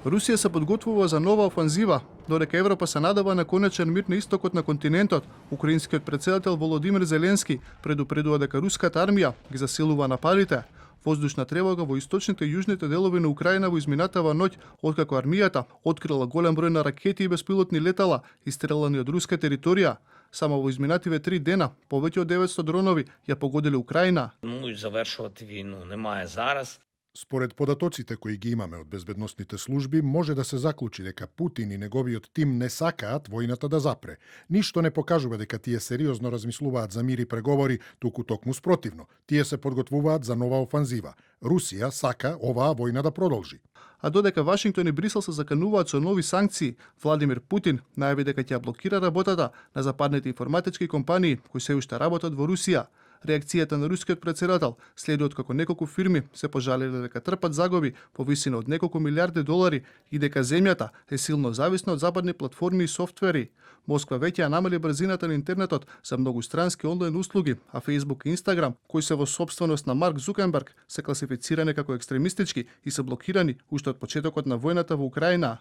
Русија се подготвува за нова офанзива, додека Европа се надава на конечен мир на истокот на континентот. Украинскиот претседател Володимир Зеленски предупредува дека руската армија ги засилува нападите. Воздушна тревога во источните и јужните делови на Украина во изминатава ноќ, откако армијата открила голем број на ракети и беспилотни летала истрелани од руска територија. Само во изминативе 3 дена, повеќе од 900 дронови ја погодиле Украина. Завршуват вину немає зараз. Според податоците кои ги имаме од безбедносните служби, може да се заклучи дека Путин и неговиот тим не сакаат војната да запре. Ништо не покажува дека тие сериозно размислуваат за мир и преговори, туку токму спротивно. Тие се подготвуваат за нова офанзива. Русија сака оваа војна да продолжи. А додека Вашингтон и Брисел се закануваат со нови санкции, Владимир Путин најави дека ќе блокира работата на западните информатички компании кои се уште работат во Русија. Реакцијата на рускиот претседател следи откако неколку фирми се пожалиле дека трпат загуби по висина од неколку милиарди долари и дека земјата е силно зависна од западни платформи и софтвери. Москва веќе ја намали брзината на интернетот за многострански онлайн услуги, а Facebook и Instagram, кои се во сопственост на Марк Зукерберг, се класифицирани како екстремистички и се блокирани уште од почетокот на војната во Украина.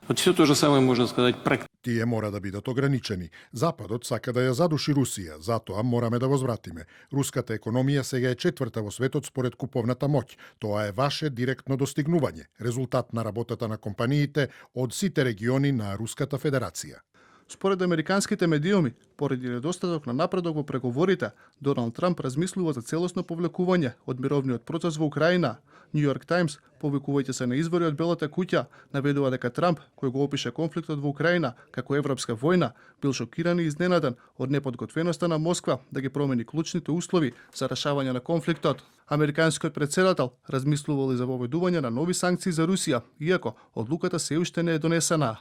Тие мора да бидат ограничени. Западот сака да ја задуши Русија, затоа мораме да возвратиме. Руската економија сега е четврта во светот според куповната моќ. Тоа е ваше директно достигнување, резултат на работата на компаниите од сите региони на Руската Федерација. Според американските медиуми, поради недостаток на напредок во преговорите, Доналд Трамп размислува за целосно повлекување од мировниот процес во Украина. Нью Йорк Таймс, повикувајќи се на извори од Белата куќа, наведува дека Трамп, кој го опише конфликтот во Украина како европска војна, бил шокиран и изненаден од неподготвеноста на Москва да ги промени клучните услови за решавање на конфликтот. Американскиот претседател размислувал и за воведување на нови санкции за Русија, иако одлуката се уште не е донесена.